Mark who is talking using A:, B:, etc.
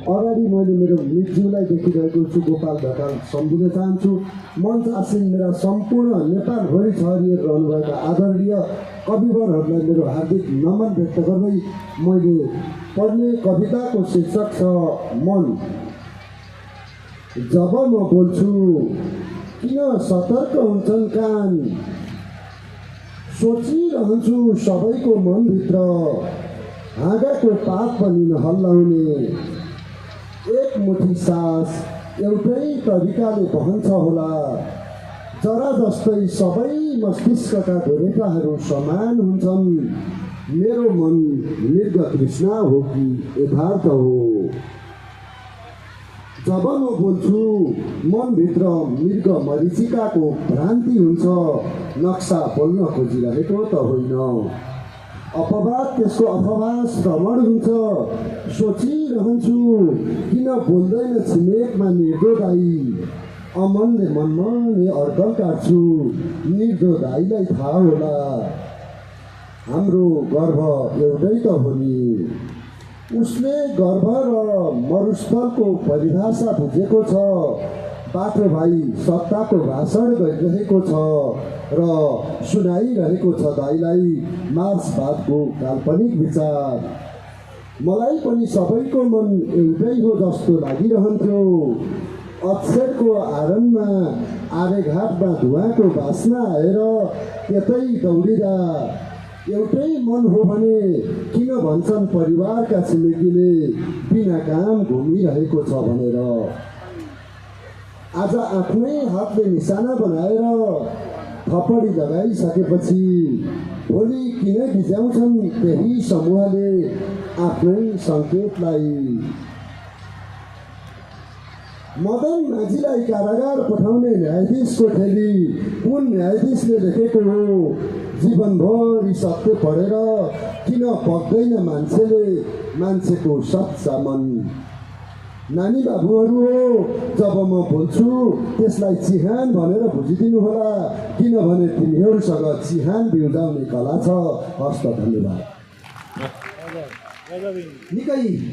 A: अगाडि मैले मेरो मृत्युलाई देखिरहेको छु। गोपाल ढकाल सम्झिन चाहन्छु। मञ्च आसीन मेरा सम्पूर्ण नेपालभरि छरिएर रहनुभएका आदरणीय कविवरहरूलाई मेरो हार्दिक नमन व्यक्त गर्दै मैले पढ्ने कविताको शीर्षक छ मन। जब म बोल्छु किन सतर्क हुन्छन् कान, सोचिरहन्छु सबैको मनभित्र हाँगाको पात पनि नहल्लाउने। एक मुठी सास एउटै तरिकाले बहन्छ होला, जरा जस्तै सबै मस्तिष्कका धुरेटाहरू समान हुन्छन्। मेरो मन मृग तृष्णा हो कि यथार्थ हो। जब म बोल्छु मनभित्र मृग मरिचिकाको भ्रान्ति हुन्छ, नक्सा बोल्न खोजिरहेको त होइन। अपवाद त्यसको अपवास भ्रमण हुन्छ। सोचिरहन्छु किन बोल्दैन छिमेकमा निर्दो दाई, अमनले मनमने अड्कल काट्छु। निर्दो दाईलाई थाहा होला हाम्रो गर्भ एउटै त हो नि। उसले गर्भ र मरुस्थलको परिभाषा बुझेको छ। बाटो भाइ सत्ताको भाषण गरिरहेको छ र सुनाइरहेको छ दाइलाई मार्क्सवादको काल्पनिक विचार। मलाई पनि सबैको मन एउटै हो जस्तो लागिरहन्थ्यो। अक्षरको आरनमा आर्यघाटमा धुवाँको बास्ना आएर त्यतै दौडिँदा एउटै मन हो भने किन भन्छन् परिवारका छिमेकीले बिना काम घुमिरहेको छ भनेर। आज आफ्नै हातले निशाना बनाएर थपडी लगाइसकेपछि भोलि किन भिजाउँछन् त्यही समूहले आफ्नै सङ्केतलाई। मदन माझीलाई कारागार पठाउने न्यायाधीशको ठेली कुन न्यायाधीशले लेखेको हो? जीवनभरि सत्य पढेर किन बग्दैन मान्छेको सच्चा मन? नानी बाबुहरू हो, जब म बोल्छु त्यसलाई चिहान भनेर बुझिदिनु होला, किनभने तिमीहरूसँग चिहान बिउजाउने कला छ। हस्त धन्यवाद। निकै